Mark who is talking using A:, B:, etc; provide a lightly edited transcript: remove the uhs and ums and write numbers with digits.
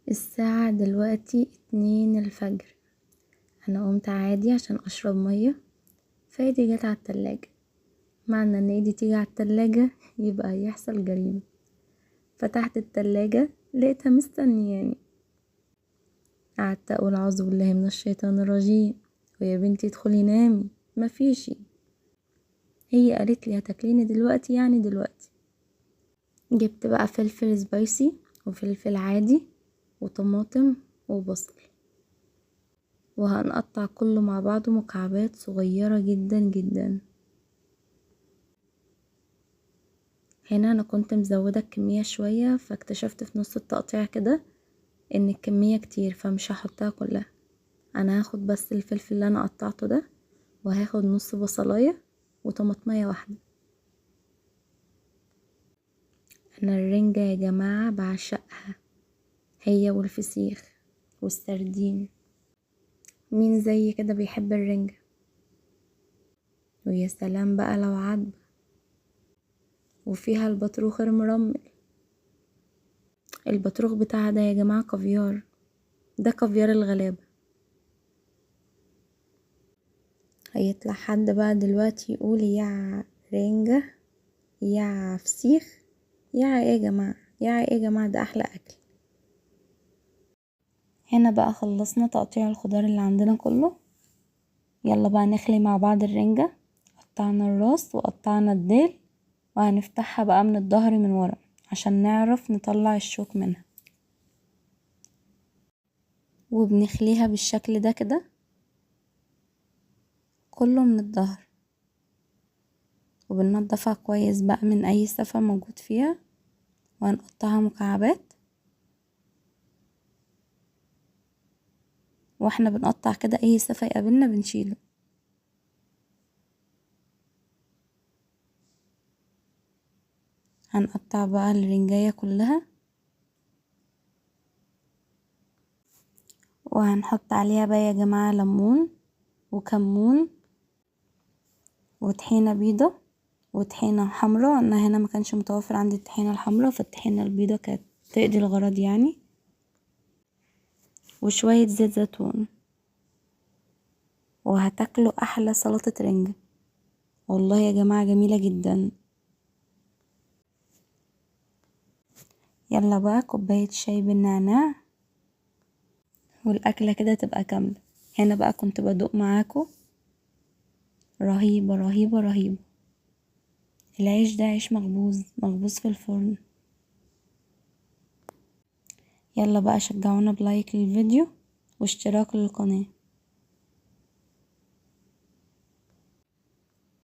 A: الساعة دلوقتي 2 الفجر. أنا قمت عادي عشان أشرب مية، فايدي جت على التلاجة. معنى إن ايدي تيجي على التلاجة يبقى هيحصل جريمة. فتحت التلاجة لقيتها مستنياني. قعدت أقول أعوذ بالله من الشيطان الرجيم، ويا بنتي ادخلي نامي، مفيش. هي قالت لي هتاكليني دلوقتي يعني دلوقتي. جبت بقى فلفل سبايسي وفلفل عادي وطماطم وبصل، وهنقطع كله مع بعضه مكعبات صغيرة جدا جدا. هنا انا كنت مزودة الكمية شوية، فاكتشفت في نص التقطيع كده ان الكمية كتير، فمش هحطها كلها. انا هاخد بس الفلفل اللي انا قطعته ده، وهاخد نص بصلاية وطماطمية واحدة. انا الرنجة يا جماعة بعشقها، هي والفسيخ والسردين. مين زي كده بيحب الرنجة؟ ويا سلام بقى لو عدب وفيها البطروخ المرمل. البطروخ بتاعها ده يا جماعة كافيار، ده كافيار الغلابة. هيطلع حد بقى دلوقتي يقول يا رنجة يا فسيخ يا ايه يا جماعة، يا ايه يا جماعة، ده احلى اكل. هنا بقى خلصنا تقطيع الخضار اللي عندنا كله. يلا بقى نخلي مع بعض الرنجة. قطعنا الراس وقطعنا الديل، وهنفتحها بقى من الظهر من ورا عشان نعرف نطلع الشوك منها. وبنخليها بالشكل ده كده كله من الظهر، وبننضفها كويس بقى من اي سفة موجود فيها، وهنقطعها مكعبات. واحنا بنقطع كده اي سفة يقابلنا بنشيله. هنقطع بقى الرنجاية كلها، وهنحط عليها بقى يا جماعة ليمون وكمون وطحينة بيضة وطحينة حمراء. انا هنا ما كانش متوفر عندي الطحينة الحمراء، فالطحينة البيضة كانت تقضي الغرض يعني، وشوية زيت زيتون. وهتاكلوا احلى سلطة رنجة، والله يا جماعة جميلة جدا. يلا بقى كوباية شاي بالنعناع والأكلة كده تبقى كاملة. هنا بقى كنت بدوق معاكم، رهيبة رهيبة رهيبة. العيش ده عيش مخبوز، مخبوز في الفرن. يلا بقى شجعونا بلايك للفيديو واشتراك للقناة.